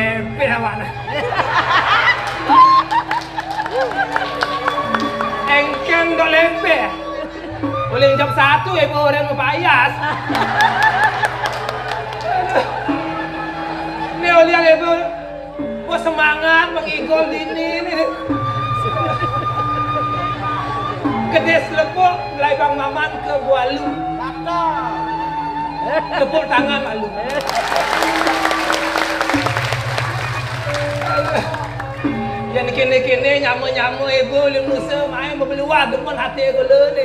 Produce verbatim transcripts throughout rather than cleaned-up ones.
Lempeh awak nah. Engkén dok lempeh. Uling jam satu ibu orang mapayas. Aduh. Ni ulian ibu. Wah, semangat mengigol dini ni. Kedis lepuk, mulai Bang Maman ke Bualu. Tepuk tangan lalu. Yang kene-kene nyama-nyama ego lim nusa main bebeluar demen hati ego le ni.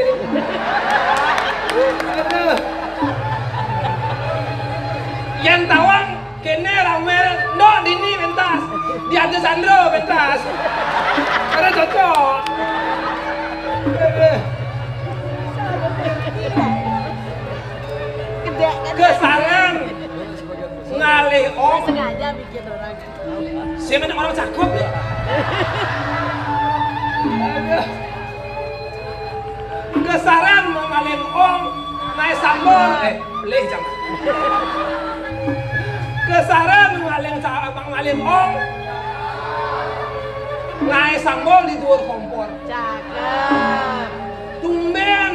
Aduh. Yang tawang kene ramel ndok dini pentas. Dia ada Sandro pentas. Ada cocok. Aduh. Kesangan ngalih ong. Sengaja bikin orang. Siapa nak orang cakep ya? Aduh. Kesaran mengalih ong, naik sambal, eh, pelih jangan. Kesaran mengalih sa-, mengalih ong, naik sambal di dua kompor. Cakep. Tumben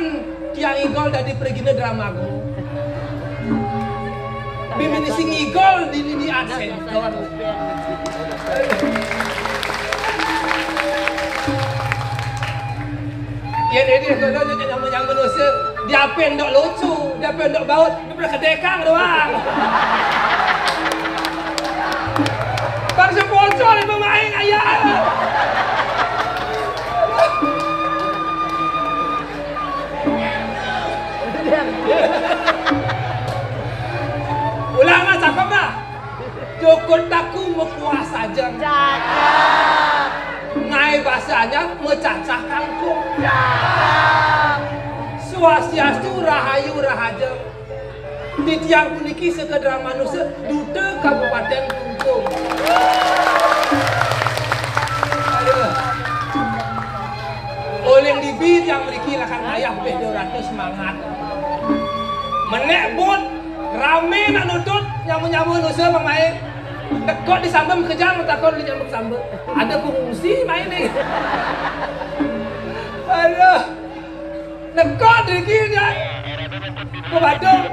tiang igol dadi pragina drama go. Bini sing igol di, di, di Adsentor. Ya, dia, dia, kalau dia nyama-nyama manusia, dia pendok lucu, dia pendok baut, dia pernah kedekang doang. Bang seponsor yang main ayah. Ulang lah, cakap lah. Cukup taku mekuah saja. Cakep. Ngai bahasanya mecacah kangkung. Cakep. Swastiastu, rahayu rahaja. Titiang puniki sekedar manusia, Duta Kabupaten Klungkung. Aduh. Uling dibi tiang mriki lakar ngayah beh dua ratus semangat. Menek but, rame nak nutut, nyama-nyama nusa pemain. Tekot di sambem kejang, takon di sambem sambem. Ada pengungsi main ni. Aduh. Nekak diri dia. Kebadung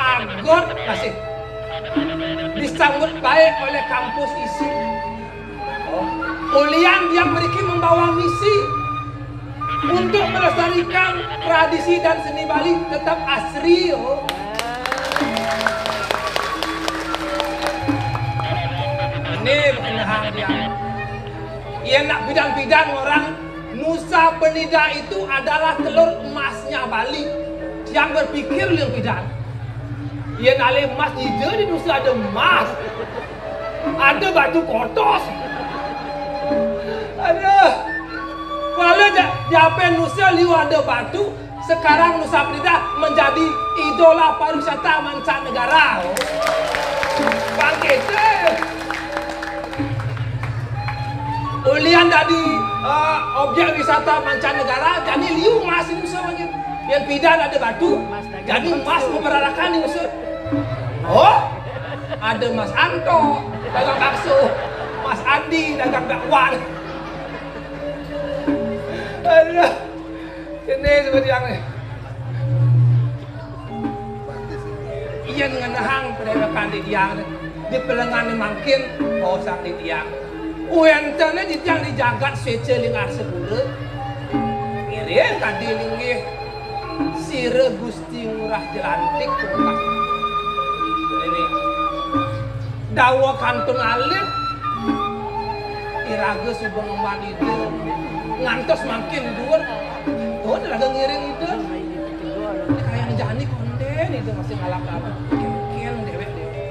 agot masih disambut baik oleh kampus isi. Ulian dia meriki membawa misi untuk melestarikan tradisi dan seni Bali tetap asri. Oh. Ini berkenaan dia. Ia nak bidang-bidang orang Nusa Penida itu adalah telur emasnya Bali. Tiang berpikir liang pidan. Ia nalih emas ida di Nusa ada emas. Ada batu kotos. Aduh. Kalau ja-, japen Nusa liu ada batu, sekarang Nusa Penida menjadi idola pariwisata mancanegara. Bangkit, eh. Ulian dadi, eh, objek wisata mancanegara, jani liu emas ini semua. Yang pidan ada batu, jani emas beberarakan ini semua. Oh, ada Mas Anto dagang bakso, Mas Andi dagang bakwan. Aduh, ini seperti yang ini. Iya ngenehang pendewekan di tiang, di pelengan mangkin, bosang di tiang. Uentene di tiang di jagat sece lingar sepura. Ngiring kadi linggih sira Gusti Ngurah Jelantik. Ini dawa kantun alit, iraga suba ngemban ida, ngantos mangkin duur. Oh, iraga ngiring ida. Ini kayang jani konden ida masih ngalap-ngalap. Kengkeng dewek, dewek.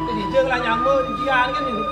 Jadi ija lah nyama, dia kan ini.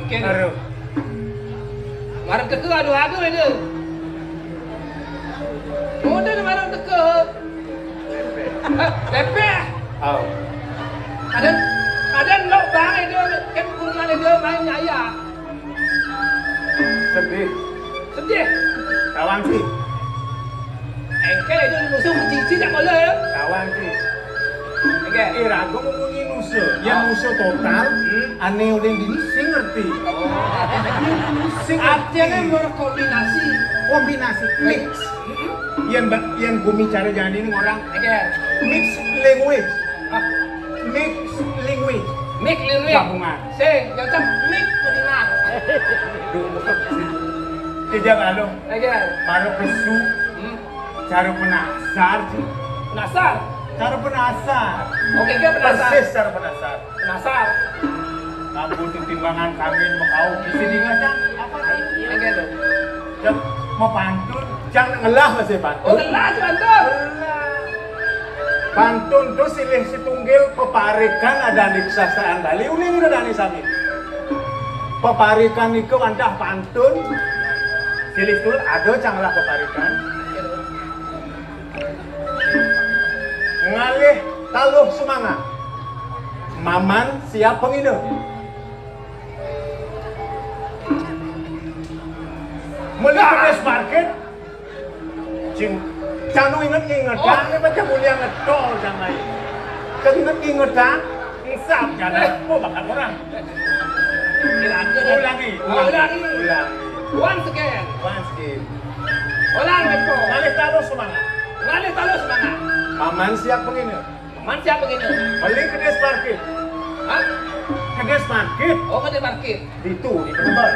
Kene. Aduh. Marep teka, aduh, aduh, ini. Model marep teka. Hah, lepeh. Au. Ada, ada nok bang itu, kan kurungan itu main ayah. Sedih. Sedih. Tawang sih. Engke itu musuh cici tak boleh ya. Tawang sih. Engke. Eh, ragu memunyi nusa. Ya, nusa total. Hmm. Ane udah dini sing ngerti. Oh. Sing ngerti. Artinya berkombinasi. Kombinasi. Mix. Hmm. Yang ba-, yang gumi cara jadi ini orang. Engke. Mix language. Ah. Mix language. Mix language. Gabungan. Sing, yang cak mix Medina. Duh, sih. Kijang anu. Engke. Maro pesu. Hmm. Cara penasar sih. Penasar. Cara penasar. Oke, dia penasar. Persis cara penasar. Penasar. Kamu di timbangan kami mau kau di sini ngajak apa tadi? Engke tuh. Cek mau pantun, jangan ngelah masih pantun. Oh, ngelah sih pantun. Ngelah. Pantun tuh silih situnggil peparikan ada di kesastraan Bali, uling udah dari sami. Peparikan itu antah pantun. Silih situnggil ada canglah peparikan. Ngalih taluh sumanga. Maman siap pengina. Meli pedes market. Cing, canu inget-inget, oh. Jangan baca mulia ngetol jangan. Cang inget-inget, ah. Insap jangan. Oh, bakal orang. Ulangi, oh, ulangi, ulangi. Ulangi. Once again. Once again. Ulang, Eko. Ngalih taluh sumanga. Ngalih taluh sumanga. Paman siap begini. Paman siap begini. Beli kedis parkir. Hah? Kedis parkir. Oh, kedis parkir. Ditu, di Penebal.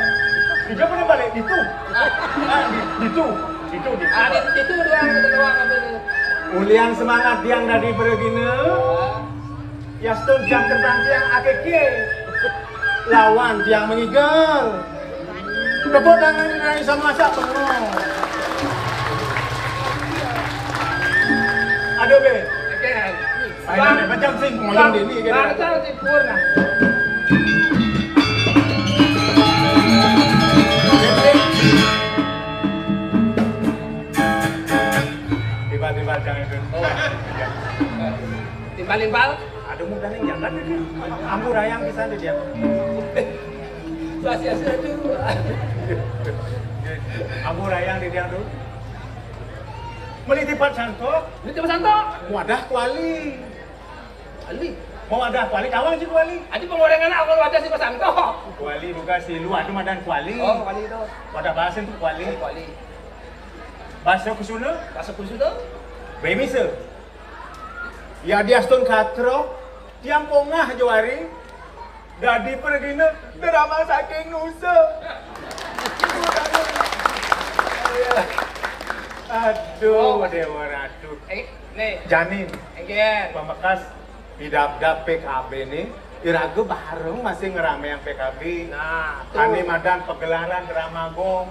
Di Jawa Penebal, ya? Ditu. Ah, di, ditu. Ditu, ditu. Ah, di, ditu doang, ditu doang, apa itu? Ulian semangat yang dari beregina. Ah. Yastun jam terbang tiang akeke. Lawan tiang mengigal. Tepuk tangan dari sama sak bengong. Aduh, be. Oke. Ayo, macam sing ngomong ini, gitu. Baca sih purna. Tiba-tiba jangan itu. Oh. Ya. Timbal-timbal. Aduh, mudah nih, jangan itu. Ambu rayang bisa tuh dia. Masih asli itu. Ambu rayang di dia tuh. Meli tipat santok. Meli tipat santok. Wadah kuali. Kuali. Mau wadah kuali, kawan sih kuali. Aja penggorengan awal wadah sih santok. Kuali juga sih, lu aduh madan kuali. Oh, kuali itu. Wadah bahasin tuh kuali. Oh, kuali. Bahasa kusuna? Bahasa kusuna? Bemise. Ya, diastun katro, tiang pongah jawari, dadi pergina drama saking nusa. Aduh, oh, Dewa Ratu. Eh, nih. Janin. Engger. Pamekas idap-dap P K B nih, iraga bareng masih ngerameang P K B. Nah, tuh. Ane madan pegelaran drama gong.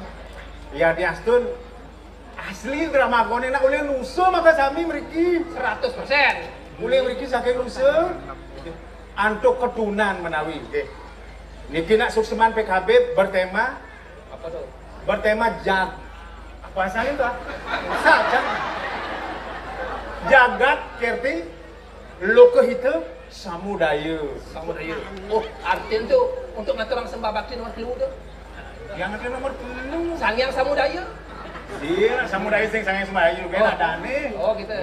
Ya, diastun Asli drama koné nak ulih nusa maka sami mriki. Seratus persen. Ulih mriki saking nusa. Antuk ketunan menawi nggih. Niki nak sukseman P K B bertema apa tuh? Bertema jag apa asalnya tuh? Ah? Sajan. Jagat Kirti Lokahita Samudaya. Samudaya. Oh, artin tuh untuk ngaturang sembah bakti nomor telu tuh. Yang ngaturang nomor telu. Sang Hyang Samudaya. Iya, Samudaya sing Sang Hyang Samudaya juga oh. Ada nih. Oh, gitu.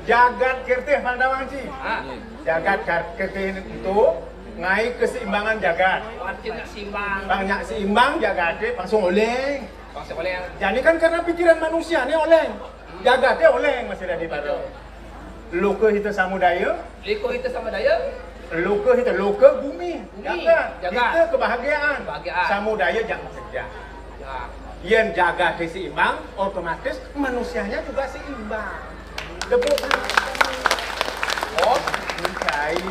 Jagat Kirtih Pandawang Ci. Ah. Jagat Kar- Kirtih itu ngai keseimbangan jagat. Artinya seimbang. Banyak seimbang jagat deh, langsung oleh. Langsung oleh. Jadi kan karena pikiran manusia nih oleh. Jagatnya oleng masih ada di Baro. Loka hita samudaya. Loka hita samudaya. Loka hita, loka bumi. Bumi, jagat. Jagat. Hita kebahagiaan. Kebahagiaan. Samudaya jangan kerja. Ya. Yang jagatnya seimbang, otomatis manusianya juga seimbang. Tepuk tangan. Oh, mencai.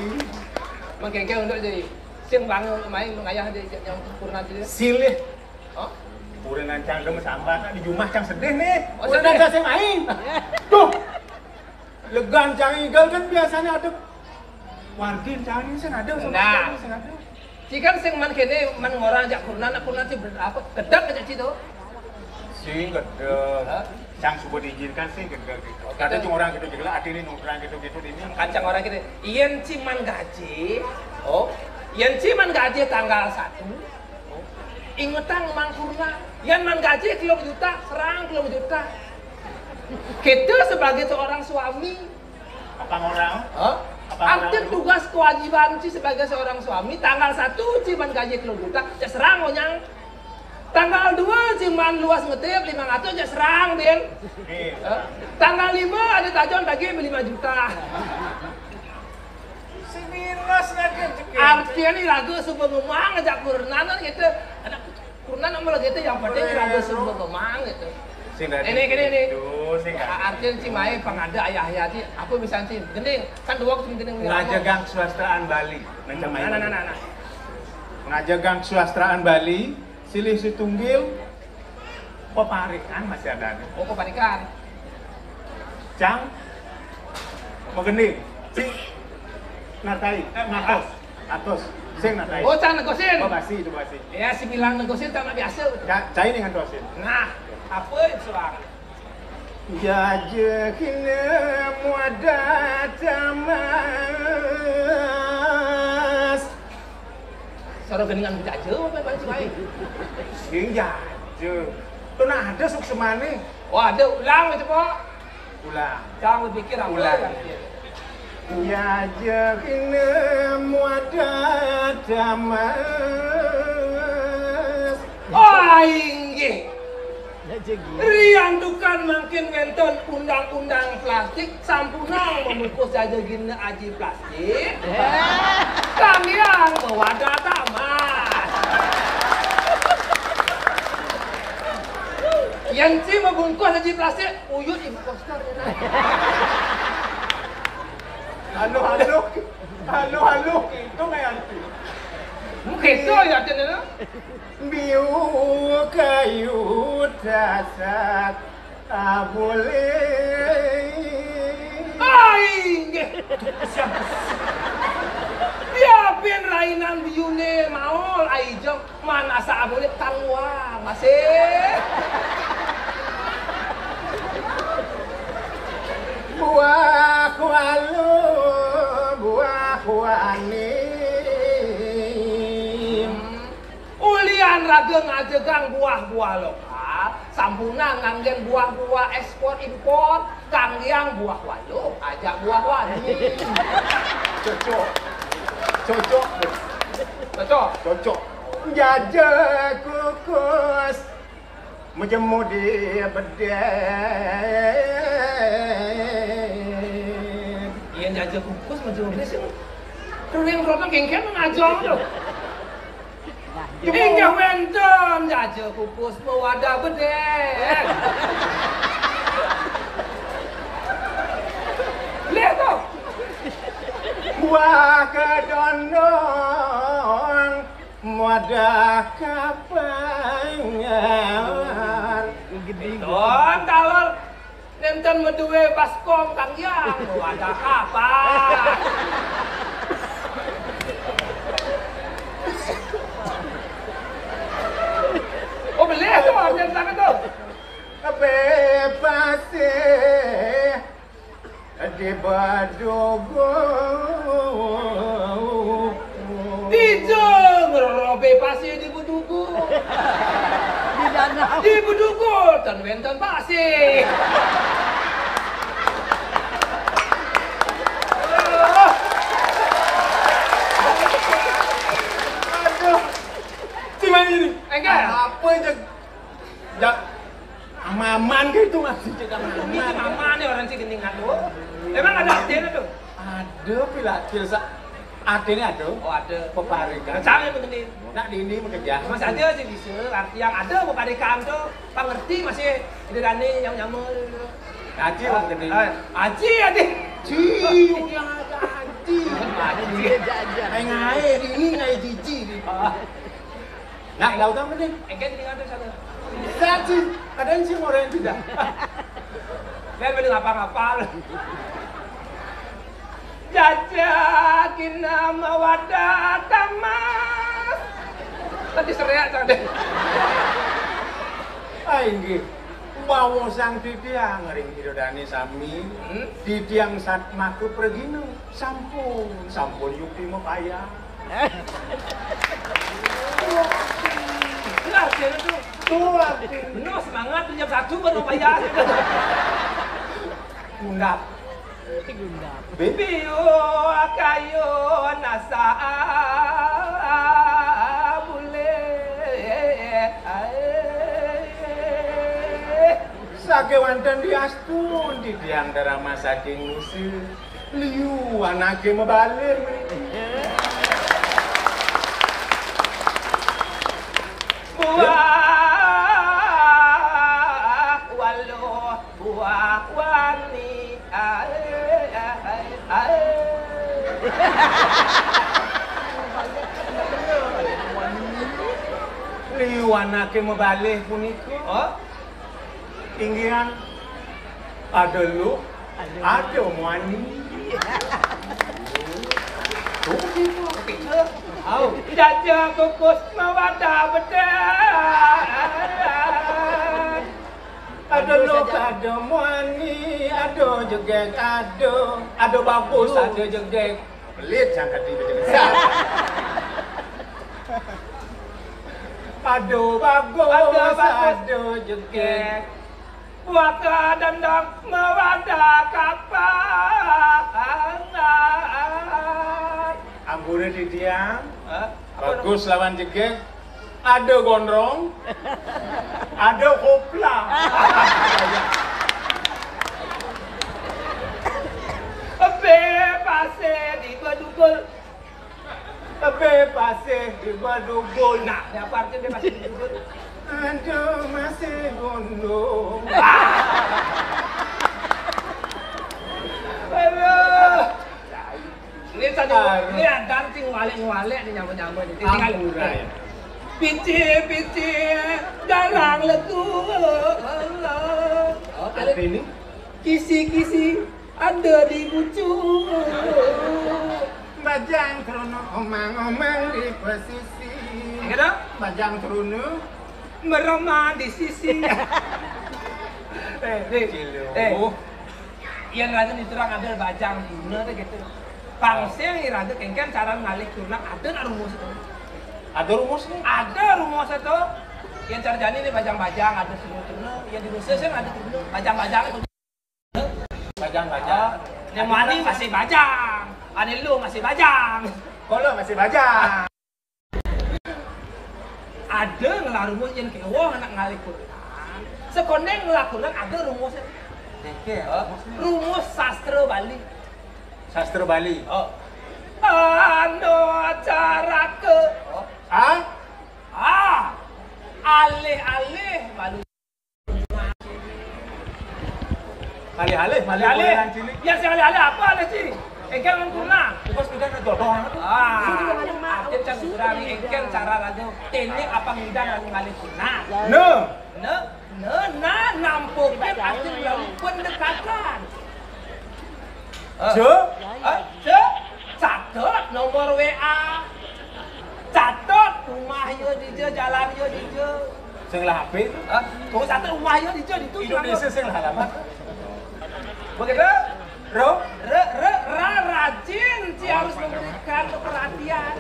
Mengkengkeng untuk jadi. Sing bangun main mengayah di yang purna dia. Silih. Oh? Pura nancang dong sambat, nah, di rumah cang sedih nih. Oh, pura sedih. Nancang saya main. Tuh. Legan cang igal kan biasanya ada. Wargin cang ini sing ada sama nah. Sing ada. Ikan sing man kéné, man ngorang jak kurenan, kurenan sing bener apa? Gedeg aja situ. Sing gedeg. Hah? Sang suba diizinkan sing gedeg gitu. Kadén cuma orang gitu juga, ada ini orang gitu-gitu ini. Kancang orang gitu. Yén ci man gaji, oh, yén ci man gaji tanggal satu, ingetang man kurenan. Yén man gaji telung juta, serang telung juta. Kita sebagai seorang suami, Apa orang? Hah? Artinya tugas kewajiban ci sebagai seorang suami, tanggal satu ci man gaji telung juta, ya serang onyang. Tanggal dua ci man luas ngetip lima ratus, ya serang, Bin. Hah? Tanggal lima ada tajon tagih lima juta. Si minus lagi. Artinya nih raga suba ngemang aja kurenan gitu. Anak kurenan sama lagi itu yang penting raga suba ngemang gitu. Ini, ini, ini. Artinya ci mai pang ada ayah-ayah ci, apa misalnya ci, gending, kan dua ci gending. Ngajegang suastraan Bali. Nah, nah, nah, nah. Ngajegang suastraan Bali, silih situnggil, peparikan masih ada. Oh, peparikan. Cang, mau gending, si, natai, eh, ngatos, ngatos, sing natai. Oh, cang negosin. Oh, basi, itu basi. Ya, si bilang negosin sama biasa. Ya, cai dengan dosin. Nah, apa itu suara? Jajekina muada tamas. Soro geningan jaja apa bang Suai? Sing jaja. Tuh nah ada suksemané. Oh, ada ulang itu, Pak. Ulang. Jangan berpikir apa. Ulang. Jajekina muada tamas. Oh, inggih. Riantukan mangkin wénten undang-undang plastik, sampunang membungkus jajegina aji plastik. Kamiang mewada tamas. Yén ci membungkus aji plastik, uyut impostor. Halo, halo. Halo, halo. Itu kayak anti. Mungkin itu ya, Cen, ya. Biu kayu dasar abulé. Ai, nggih. Biabin rainan biuné maol, ai jeng, manasa abulé tang wang masih. Buah walu, buah wanim. Ulian raga ngajegang buah-buah lokal, sampunang nganggén buah-buah ékspor impor, kanggiang buah waluh, ajak buah wanim. Cocok. Cocok. Cocok. Cocok. Jaja kukus. Majemur di bedék. Iya, jaja kukus, majemur di bedék sih. Kering rotong kéngkén ngajong tuh. Inggih wénten jaja kukus mewada bedék. Lihat tuh. Buah kedondong. Wadah kapangan. Don talor nénten madué baskom kanggiang wadah kapan. Oh, beli tuh, artinya sana tuh. Bebasé. Di Bedugu. Dijeng robé pasir di Bedugu. Di danau. Di Bedugu, ten wénten pasir. Aduh. Gimana ini? Enggak. Apa aja? Jak, amaman gitu masih cek amaman. Ini mama nih orang sih gending aku. Emang ada artinya tuh? Ada pilatil sa, ada nih ada. Oh, ada. Peparikan. Cang yang begini. Nak di ini mengejar. Mas aja sih bisa. Arti yang ada peparikan tuh, pengerti masih. Ini Dani yang nyamel. Aji lah begini. Aji, Aji. Cium yang ada aji. Aji. Ayo ngai ini ngai cici. Nah, lautan mending. Engke jadi ngatur satu. Saji, kadang sih orang tidak. Saya mending apa-apa. Jajakin nama wadah taman. Tadi sereak tadi. Ah, inggih. Baosang titiang ring Ida Dane sami, hmm? Titiang satmaka pragina. Sampun, sampun yukti mapayah. Benar, dia itu. Tuh, artinya. Benar, semangat, jam satu baru payah. Undap. Biu kayu nasa bule. Sakewanten diastun titiang darama saking Mesir. Liu anake mabalih. Buah waluh, buah wani. Ae, ae, ae. Liu anake mabalih punika. Oh? Inggihan ada luh, ada muani. Tuh gitu. Au. Jaja kukus mawadah bedeh. Ada luh, ada muani, ada jegeg, ada, ada bagus, ada jegeg. Pelit sangkati baca besar. Ada bagus, ada bagus, ada jegeg. Waka dandang mawada kapangan. Anggure titiang, hah? Bagus lawan jegeg. Ada gondrong, ada kopla. Ebe pasih di bedugul. Ebe pasih di bedugul. Nah, apa artinya ebe pasih di bedugul? Aduh, masih gondrong. Aduh. Ini tadi, ini ada sing walik-walik nih, nyamuk-nyamuk nih. Tinggal. Ampura ya. Pici-pici darang legu. Oh, artinya? Kisi-kisi ada di bucu. Bajang krana omang-omang di pesisi. Gitu? Bajang krana meremah di sisi. Eh, Dik. Eh. Yen raga nyetrang ada bajang guna deh gitu. Pang sing raga kengken cara ngalih kurna ada nak rumus itu. Ada rumus nih. Ada rumus itu. Yang cara jani nih bajang-bajang ada semua turna, yang di Indonesia sih ada turna, bajang-bajang itu. Bajang-bajang. Ah, yang mani masih bajang, ane lu masih bajang. Kalau masih bajang. Ada ngelah rumus yang kewo anak ngalih Quran. Sekondeng ngelah Quran ada rumusnya. Oke, rumus sastra Bali. Sastra Bali. Oh. Anu caraka. Oh. Ah? Ah. Alih-alih malu. Alih-alih, alih-alih. Ya, sing alih-alih apa alih, Ci? Engkel nang kurna. Bos, udah ada jodoh amat tuh. Ah, akhir kan kurang engkel cara raga. Teknik apa ngidang lalu ngalih kurna? Ne. Ne, ne, nah, nampukin akhir lalu pendekatan. Eh. Ce? Eh, ce? Catet nomor W A. Catet rumah ya dija, jalan ya dija. Sing lah H P itu? Hah? Oh, catet rumah ya dija, itu Indonesia sing lah alamat. Begitu? Ro? Re, re, ra, rajin, Ci harus memberikan perhatian.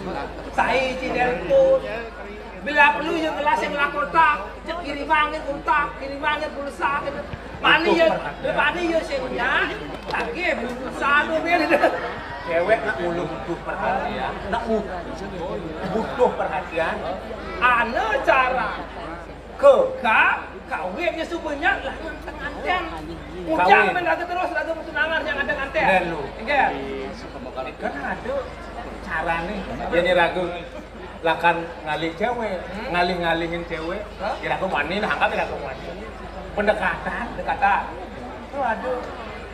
Sai, Ci nelpon. Bila perlu ya ngelah sing ngelah kontak, cek kirimangin kontak, kirimangin pulsa gitu. Mani ya, mani ya sing nyak, lagi pulsa lu, Ben. Cewek nak mulu butuh perhatian, nak bu-, butuh perhatian. Ana cara ke ka, kawin ya subuhnya lah nganten. Ujang main lagu terus, lagu tunangan yang ada nganten. Enggak lu. Enggak. Kan ada carane. Jadi ragu. Lakan ngalih cewek, hmm? Ngalih-ngalihin cewek. Hah? Kira aku wani, nah, angkat kira aku wani. Pendekatan. Pendekatan. Waduh.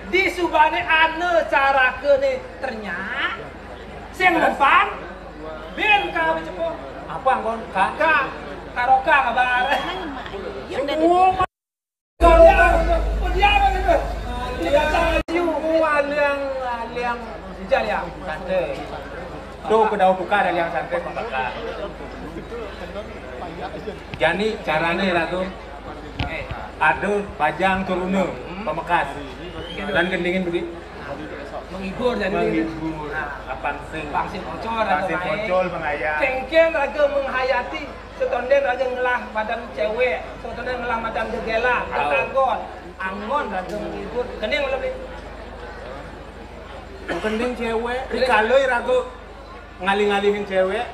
Di subane ane carake ne ternyak. Sing depan. Bin ka cepo. Apa angkon? Ka? Ka. Karoka kabar. Sing Aliang, aliang. Santai. Tuh, kedau tukar aliang santai pembakar. Jani carané raga ada pajang turuna pamekas lan gendingin budi. Menghibur jani. Menghibur. Apan sing Pang sing pocol raga Pang sing main. Pocol menghayat. Kéngkén raga menghayati, setonden raga ngelah badan cewek, setonden ngelah badan gegela, tetagon, anggon raga menghibur. Gending belum nih? Gending cewek, rikala raga ngalih-ngalihin cewek,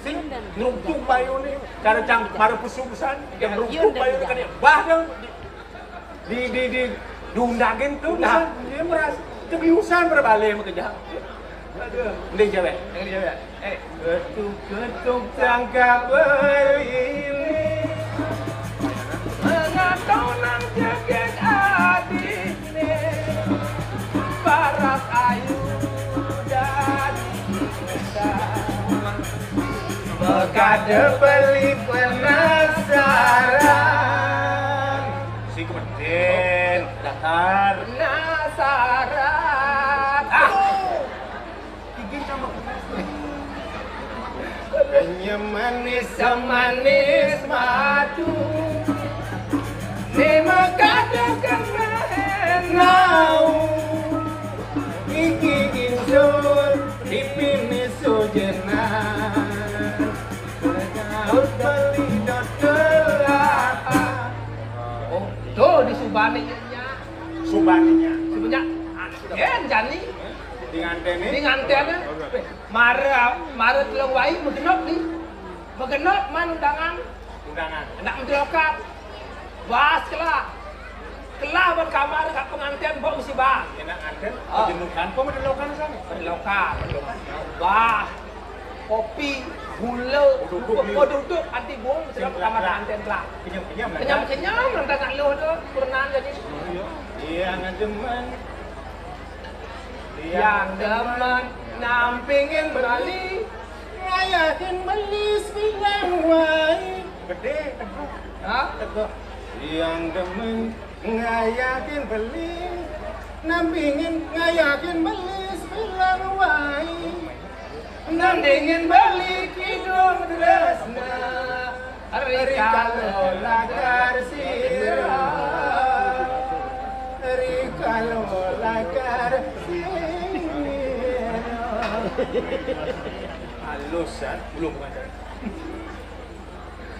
sing ngruktuk bayuné, cara cang mara pesu pesan, yang ngruktuk bayuné kan bah dong. Di di di diundagin tuh, nah, dia merasa kebiusan berbalik sama kejam. Aduh, gending cewek. Gending cewek. Eh, ketuk-ketuk tangkap beliné. Mengatau nang jegég adiné. Paras ayu dadi kita. Mekada beli penasaran. Si kemedin, datar. Penasaran. Ah. Gigi tambah keras. Kenyem manis semanis madu. Ni mekada kena enau. Gigi insun dipini sujenan. Daud beli dot kelapa. Oh, tuh di Subani nya. Subaninya. Sebenarnya anten jani. Di nganten Di nganten. Mara mara telung wai megenop ni. Megenop man undangan. Undangan. Anak menteri lokal. Bas kelah. Kelah ban kamar kat pengantin bawa musibah. Enak nganten. Ah. Jenukan apa medelokan sana? Menteri lokal. Bah. Kopi, gula, Duduk, duduk, duduk, anti bung, sedang kamar pengantin kelah. Kenyam-kenyam lah. Kenyam-kenyam, nanti nak lu tu, kurenan jadi. Iya, ngan demen. Yang demen nampingin beli. Ngayahin beli sebilang wai. Gede, teguh. Hah? Teguh. Yang demen ngayahin beli. Nampingin ngayahin beli sebilang wai. Nampingin beli kidung tresna. Rikala lakar sira. Rikala lakar sira. Halus, ya, belum ada.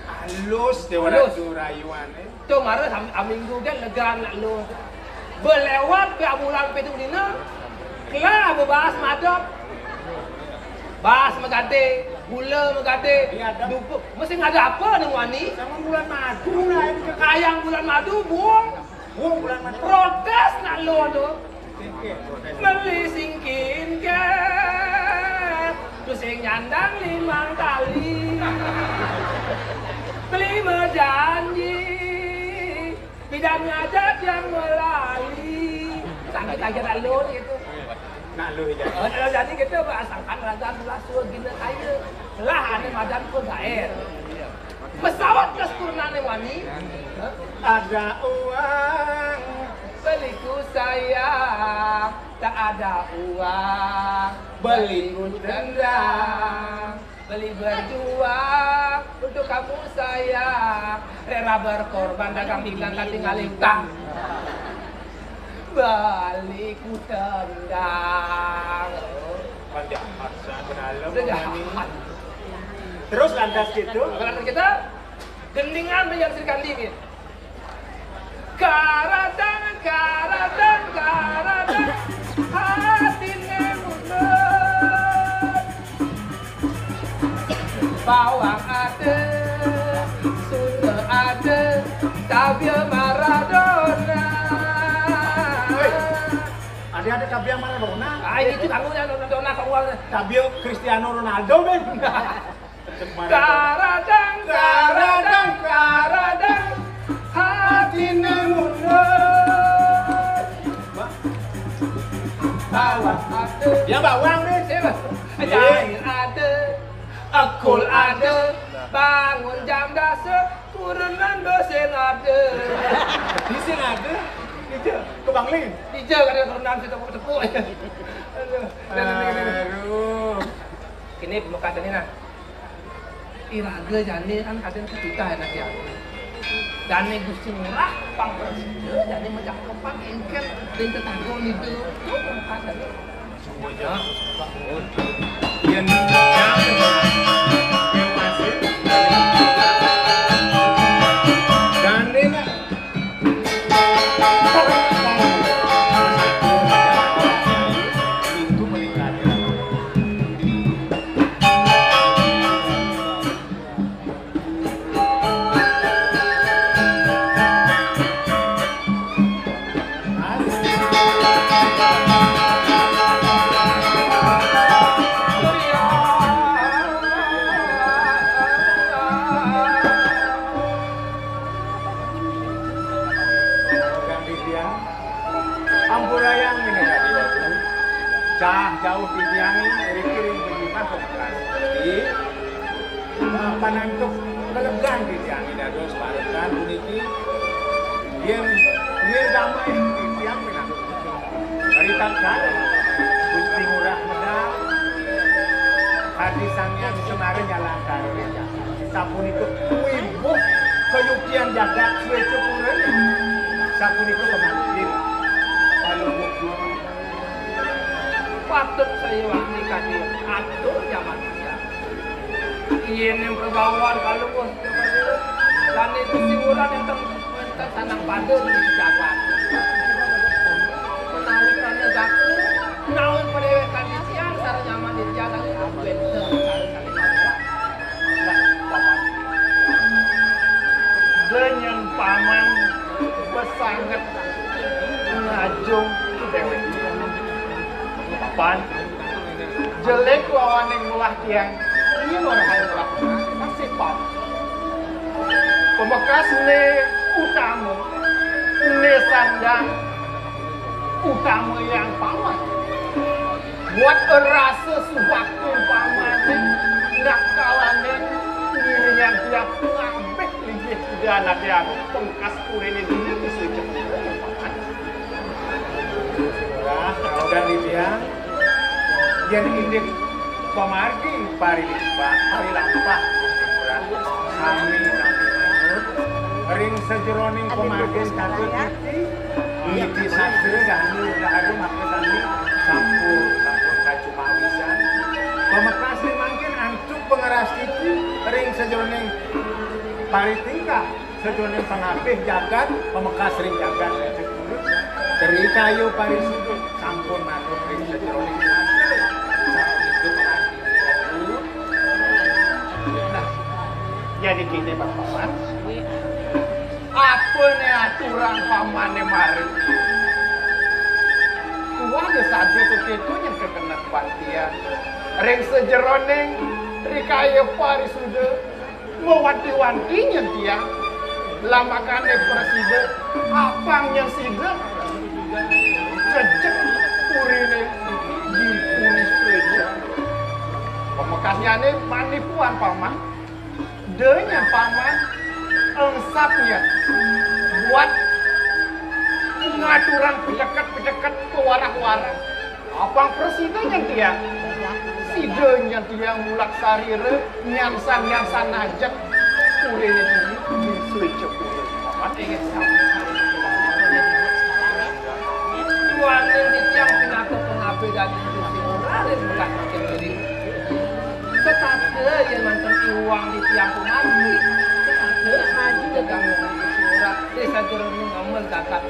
Halus, Dewa Halus. Ratu rayuané. Tu mara sam- aminggu kan lega nak lu. Belewat pia bulan pitung dina. Kelah bebahas madep. Bahas megade, gula megade. Iya, ada. Dupa. Mesti ngada apa ning wani? Sama bulan madu lah ini. Kayang bulan madu buang. Buang bulan madu. Protes nak lu tu. Singkir, protes. Beli singkin ke. Tu sing nyandang limang tali. Beli mejanji. Bidan ngajak yang melali. Sakit aja nak lu gitu. Nak lu aja. Oh, kalau jadi kita berasangkan raga belah sua gila kaya. Lah, ada madan pun gaer. Pesawat ke Sempurna ni wani. Ada uang. Beliku sayang, tak ada uang. Beliku tendang. Beli berjuang untuk kamu sayang. Rela berkorban dagang pinggang tak tinggalin utang. Beliku tendang. Panjang paksa berdalam. Udah jahat. Terus lantas gitu. Kalau kata kita, gendingan banyak Sri Kandi, Min. Karadang, karadang, karadang, hatiné mundur. Bawang ada, Sunda ada, tabia Maradona. Hei, ada ada tabia Maradona. Ah, ini tuh kamu yang Maradona kok uangnya. Tabia Cristiano Ronaldo, men. Karadang, karadang, karadang, hatiné mundur. Bawang ada, Ya bawang nih. Siapa? Jair ada, Ekul ada, bangun jam dasa, kurenan besing ada. Di sini ada. Itu ke Bangli. Dija kada kurenan si tepuk-tepuk. Aduh. Aduh. Ini pemekasan ini nah. Iraga jani kan kadén katitah anak ya. Dané Gusti Ngurah pang prasida, dané majakepan éngkén ring tetangga nida. Tuh, maka dané. Yén jam, yén masih, dané nak. Itu meninggal. Ampurayang minangka diwagu. Cah jauh titiang riki ring panyumpah pamekas. Jadi, eh, panantuk kalegan titiang dados parekan puniki. Yén nirgamai titiang pinantuk. Ritatkala Gusti Ngurah medal, adi Sang Hyang Semara nyalantara. Sapunika wibuh kayuktian jagat Swecapura. Sapunika pamangkin Palungguh Guru. Patut saya wani kadi atur jaman titiang. Yén ring pragawan Palungguh Guru, lan itu siwuran énten, énten sanang pada di jagat. Menawi krana gaku, menawi pada kadi titiang, sareng nyaman titiang, kadi wénten. Denyen paman pesanget ngajung déwék. Pan, jelek wawaning mulah tiang, iya ngorahang mulah masih pan. Pamekas né utama, né sandang utama yang paman. Buat rasa subakti pamané, nak kalané ngiringan tiap ngabéh linggih ida anaké anu pengkas kuréné dini di Sujepura, paman. Wah, kaogan titiang, yén indik pamargi parilampah, parilampah Gusti Ngurah. Sami, sami manut ring sajeroning pamargin catur. Niti sastra dahulu dahulu maka sami sampun, sampun kacumawisan. Pamekas ring mangkin antuk pangrastiti ring sajeroning paritingkah, sajeroning pangabih jagat, pamekas ring jagat. Sri Kayu Parisuda sampun manut ring sajeroning sastra. Sapunika pangabih. Nah, jadi kéné, Pak Paman. Apa né aturang pamané mara? Tuah ya sabda kéto nyén kekenek bantian. Ring sajeroning Sri Kayu Parisuda mawanti-wanti nyén tiang. Lamakané prasida, apang nyén sida. Jejeg puriné di puri Sweja. Pamekasnyané manipuan paman. Da nyén paman engsap nyén buat ngaturang peceket-peceket pawarah-warah. Apang prasida nyén tiang. Sida nyén tiang mulak sarira nyansan-nyansan ajeg. Puriné dini di Sweja puri. Paman inggih sami. Duaning titiang pinaka pangabih daging Gusti Ngurah ring Megat Makin Giri. Setata yén manten iwang titiang pamargi. Setata maju dagang Gusti Ngurah ring sajeroning amel jagat.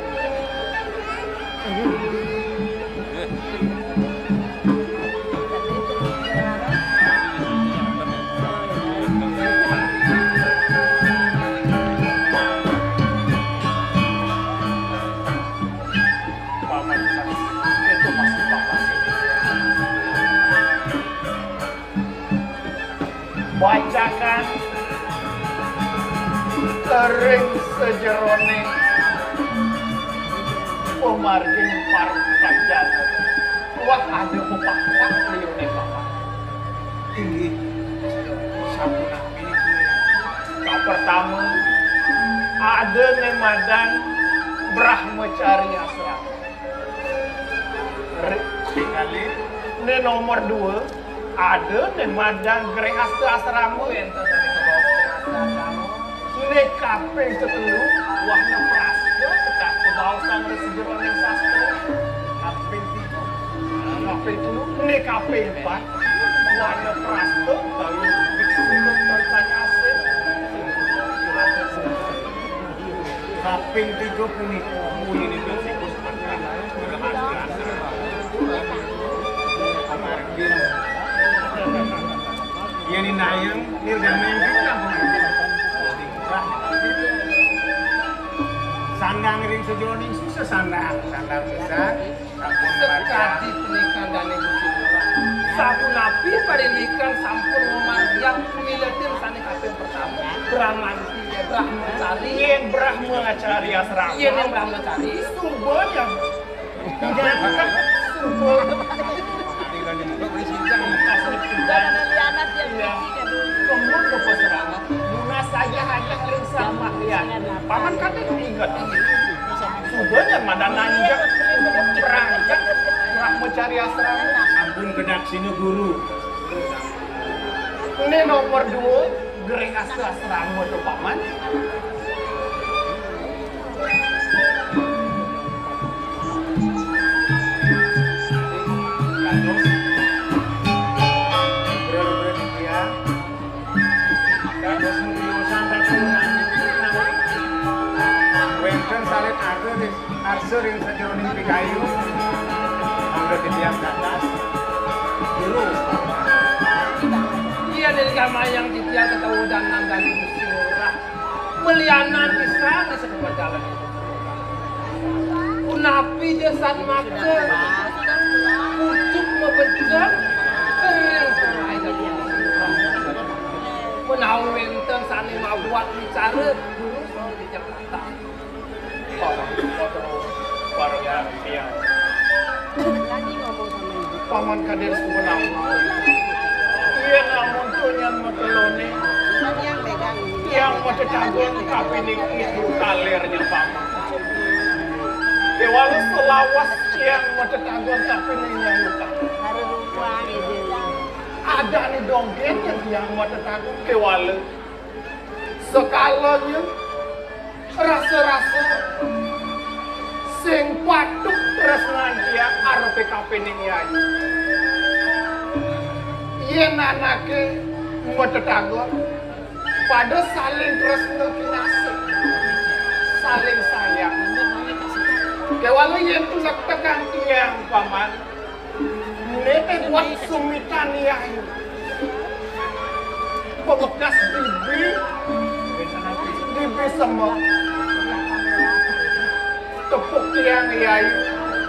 Bacakan ring sajeroning pamargin parkandana. Wah, ada pepakuan liuné Bapak. Inggih, sapunami kuwi. Kapertama, ada né madan Brahmacari Asrama. Re-, tingali. Né nomor dua, ada né madan Grehasta Asrama. Kaping tetelu, wahana prasta, tetap kebaosan ring sajeroning sastra. Kaping tiga, kaping telu, né kaping empat, wahana prasta, utawi biksu tur sannyasi. Kaping tiga punika, Yén indayang nirgananing titah, sandang ring sajeroning susah sandang, sandang susah. Sakadi punika dané Gusti Ngurah. Sapunapi parindikan sampun mamargiang miletin sané kaping pertama, Bramanti, Brahmacari. Yén Brahmacari asrama. Yén Brahmacari, suba yang Suba. Kemud bapa seramat, nunas ajah-ajah ring samahyan. Paman kadén inget. Suba nyen madan nanjak perangkat Brahmacari asrama. Ampun kedaksina guru. Né nomor dua, grehasta asrama to, Paman. Wénten salit arsa ring, arsa ring sajeroning pikayu. Mangda titiang dados guru. Iya, dari gamayang titiang tetawa dan nandani Gusti Ngurah. Melianan pisan ring sajeroning jalan. Punapi ja san maka pucuk mabejek kering. Menawi wénten sané mabuat wicara, guru saha di Jakarta. Paman kadén sumenawi. Yén amonto nyen mateloné, tiang matetagon kapining ibu kalernya, Paman. Kéwala salawas tiang matetagon kapining nyai. Adané donggén yén tiang matetagon kéwala. Sekalanya rasa-rasa sing patut tresnan tiang arepé kapining nyai. Yén anaké matetagon, pada saling tresna kinasih, saling sayang. Kéwala yén tuneketan tiang, Paman, Né té buat sumitan nyai. Pabekas bibi, bibi semek. Tepuk tiang nyai,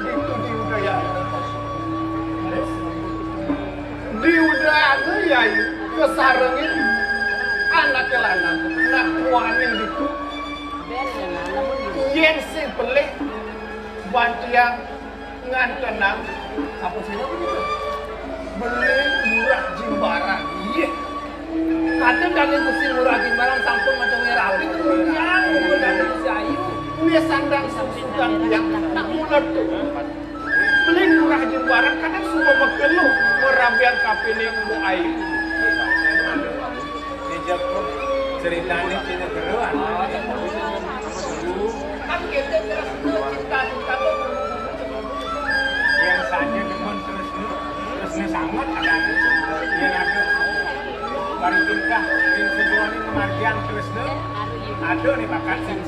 ditu diudayang. Diudayang nyai, kasarengin anaké lanang, nak tuané ditu. Yén sing pelih, ban tiang ngantenang. Apa sih, apa gitu? Beli Ngurah Jimbaran. Iya. Kadén dané Gusti Ngurah Jimbaran sampun maca wirabi kemudian nuwun dané Gusti Ayu. Né sandang susudan tiang nak mulet to. Beli Ngurah Jimbaran kadén suba makelo marabian kapining Mbok Ayu. Dijak ceritané Cina Jero, anu. Kan kita terus cinta-cinta tuh. Yang saja demen terus, terus sangat ada. Yang ada baru tingkah, yang sejualnya kematian terus tuh. Ada nih bakat sing.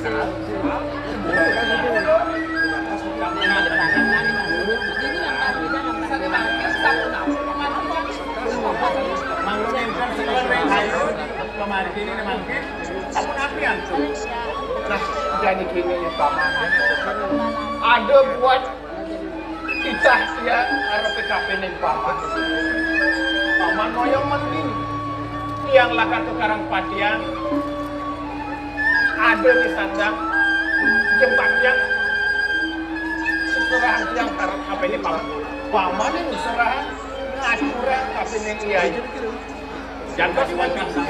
Mangga minten sekolah ring ayu, kemari kini nih mangkin, sampun api antu. Nah, jadi kini, Paman. Ada buat titah tiang arep kapining Paman. Paman moyong mending. Tiang lakar ke Karangpatian. Ada di sandang jembat tiang. Serahang tiang karep kapining Paman. Paman yang serahang ngaturang kapining Iyai. Jangan cuma bisa.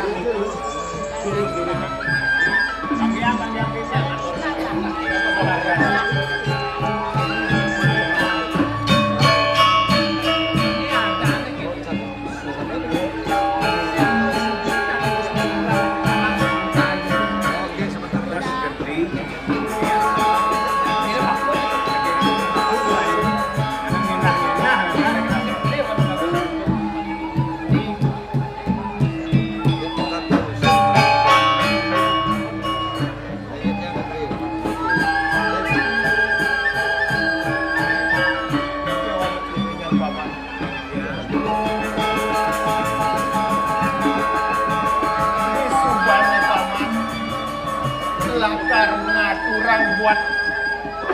Lakar ngaturang buat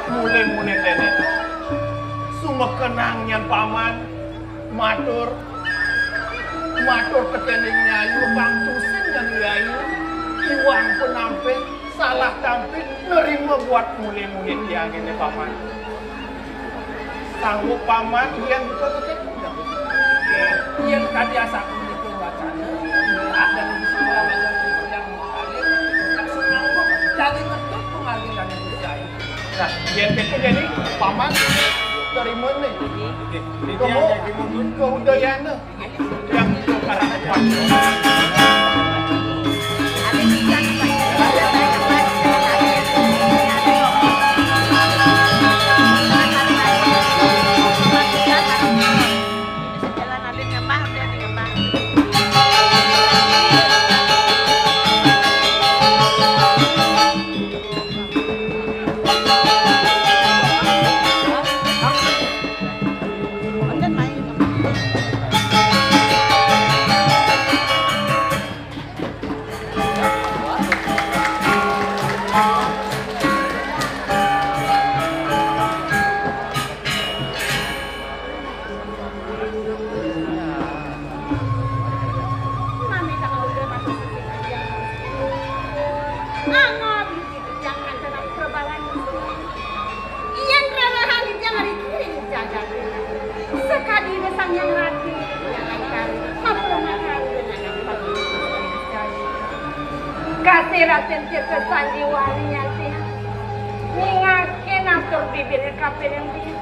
mule-mule tene. Sumekenang nyan paman, matur, matur tekene Nyi Ayu, pangtusin nyan Nyi Ayu, iwang penampe, salah tampe, nerima buat mule-mule tiang ini paman. Sanggup paman, yen buka begitu. Yen kadi asaku itu wacana, ada di sebelah yang yang sumanggup dari bentuk penghargaan budaya. Nah, yen itu jadi paman terima nih. Kamu ke udayana. Jangan tenang perbalan. Yen rarahan ijang ari kiri jagat. Sekadi ne Sang Hyang Rati, Hyang Angkara, mapurumahan dengan apa. Kasih Raden Tirta Sanjiwani nyati. Nyingake natur bibine kaping endi.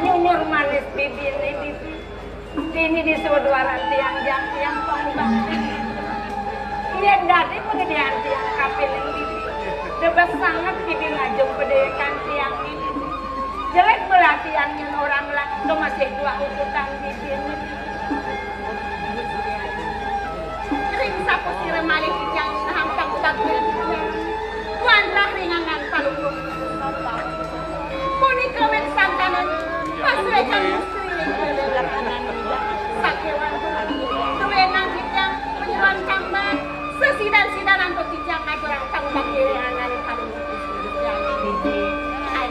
Nyumur manis bibine bibi. Dini disuud waran tiang jang tiang pangubakti. Yen dadi pangedian tiang kapining bibi, tebes sanget bibi ngajum padewekan tiang niki. Jelek belah tiang yen orang lah do masih dua ututan bibi niki. Ring sapasira malih titiang nahang pangubakti. Wantah ringangan palungguh. Punika wit sangkaning pasuecan istri. Sakewan duwe nang titiang panyeroan tambahan. Sesidan-sidan antuk titiang ngaturang pangubakti ringangan palungguh.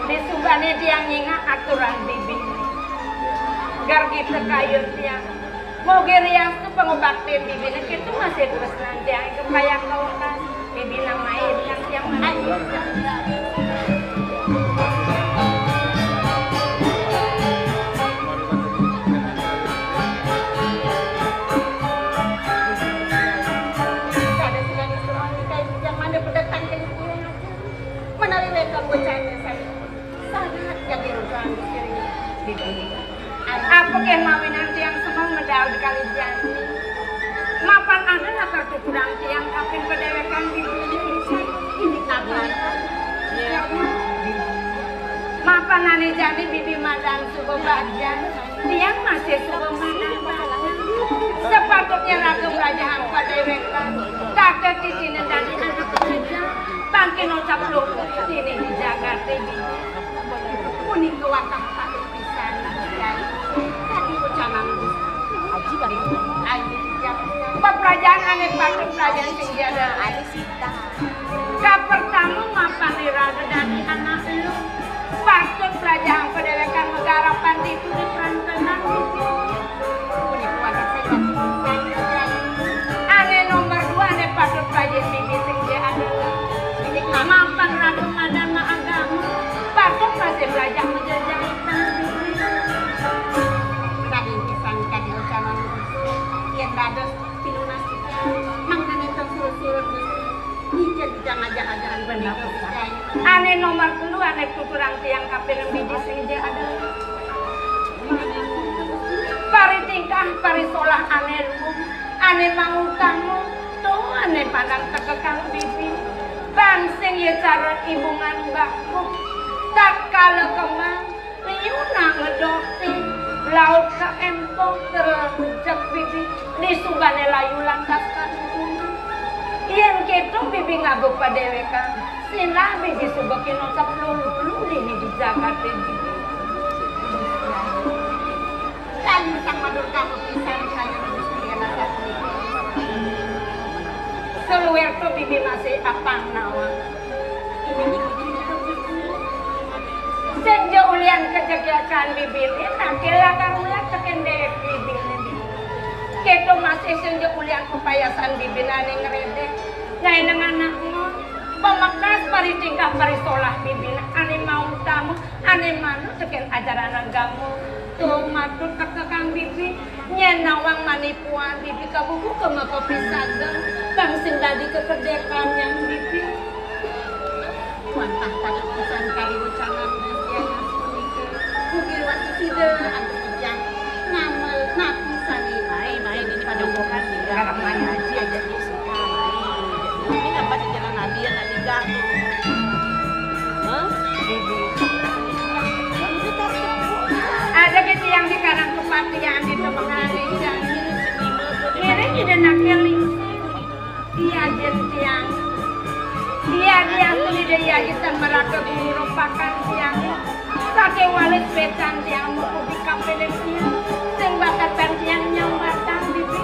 Disubane tiang nyingak aturan bibi. Gargi tekayun tiang. Mogi riastu pangubaktin bibine kitu masih tresnan tiang iku kayang kawekas. Bibi nang main, nang tiang main. Kada sira istu manika yang mana pedetang kaya menawi wekam bocahnya saya. Sangat yang dirujukan diri. Bibi. Apa keh mawinan tiang semeng medal di kali jani? Mapan ada lakar tuturang tiang kaping padewekan bibi ini. Ini kabar. Mapan ane jani bibi madan suba bajan. Tiang masih suba madan. Sepatutnya raga belajar padewekan. Kakek di sini tadi anak kerja. Pangkin ucap luput ini di jagat ini. Punika wantah patut pisan, Kyai. Kadi ucapan Gusti. Aji bari. Aji titiang. Peplajahan ane patut pelajahan sing ada. Adi sita. Kapertama mapan iraga dadi anak lu. Patut pelajahan padewekan magarapan ditu di perantenan. Punika wantah sing ada. Ane nomor dua ane patut pelajahan bibi sing dia adalah. Mapan raga madan ma agama. Patut masih belajar menjajah. Tadi pisan kadi ucapan yen dados pinunas kita mangkane tong surut-surut Gusti. Niki kita ngajak-ajakan bener. Ane nomor telu ane tuturang tiang kaping miji sing dia adalah. Pari tingkah, pari solah ane luwung, ane mangutama, to ane pandang teka karo bibi. Bang sing ya cara ibungan bakuk, tak kala kemang, liu nang ngedohti, laut ka empong terjek bibi, di subane layu lantas kadukungan. Yen keto bibi ngabuk padewekan, sinah bibi suba kena tep lulu dini di jagate bibi. Kami sang matur kamu pisan kaya Gusti yen asa puniki. Saluwerte bibi masih apang nawang. Kajagaan bibine, tangkil lakar ulah teken dewek bibine. Keto masih sing ja ulian pepayasan bibine ane ngredek. Ngaeneng anakmu, pamekas paritingkah parisolah bibine ane mautama, ane manut teken ajaran agama. Tuh, matur teka Kang Bibi, yen nawang manipuan Bibi kabubuka maka pisaga, bang sing dadi kekedekan yang Bibi. Wantah pada pisan kali wecanan Kristian punika. Mugi wasi sida antuk titiang ngamel napi sane. Mai, mai, ini padokokan tinggal mai aji aja di suka, mai. Ini apa sih jalan nabi yang tadi ganggu? Hah? Ada ke tiang di Karang Kepatian di Temengan Rinjani. Ini tidak nak keling. Iya, jen tiang. Iya, dia seni daya isan meraka guru ropakan tiang. Sake walis betan tiang muku di kapeleng tiang. Sing bakat bang tiang nyambatan bibi.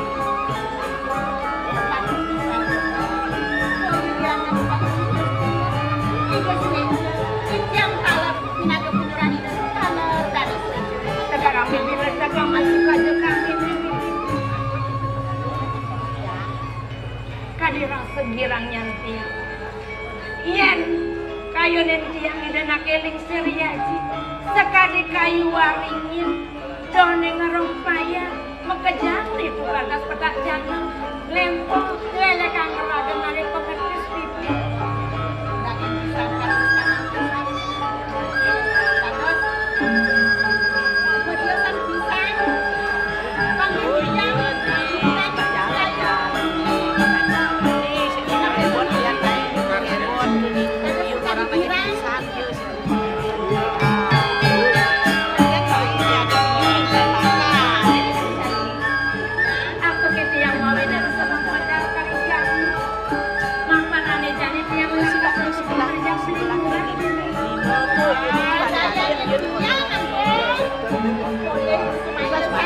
Tiang taler, pinaga punyurani taler, dari sekarang bibi rasa kang masuk aja kang bibi. Kadi rasa girang nyan tiang. Yen kayunin tiang ida nak eling Sri Aji, sakadi kayu waringin, done ngerompaya, makejang ritu bagas petak janang, lempo, lelekang raga mari pengetis pipi. Daging pisang, kari pisang, pisang. Bagus. Kejelasan pisang.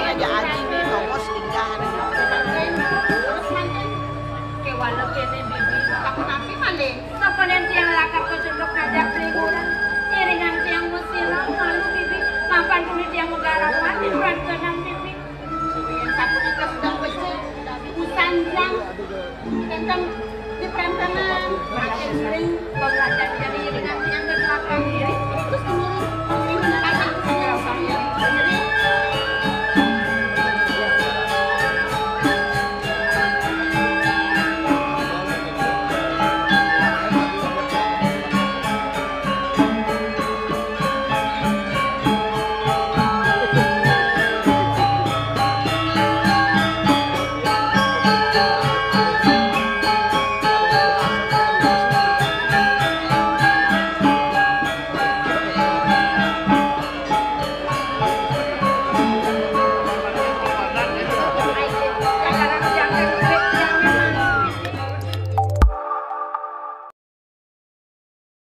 Aja aji nih, tongos tinggal. Terus manten. Kewala kene bibi, takon api malih. Sapanen tiang lakar kecunduk ngajak liburan. Iringan tiang musilang, malu bibi. Mapan tuli tiang mugarapan di perancanan bibi. Sapunika sedeng becik, usanjang. Enten di perancanan.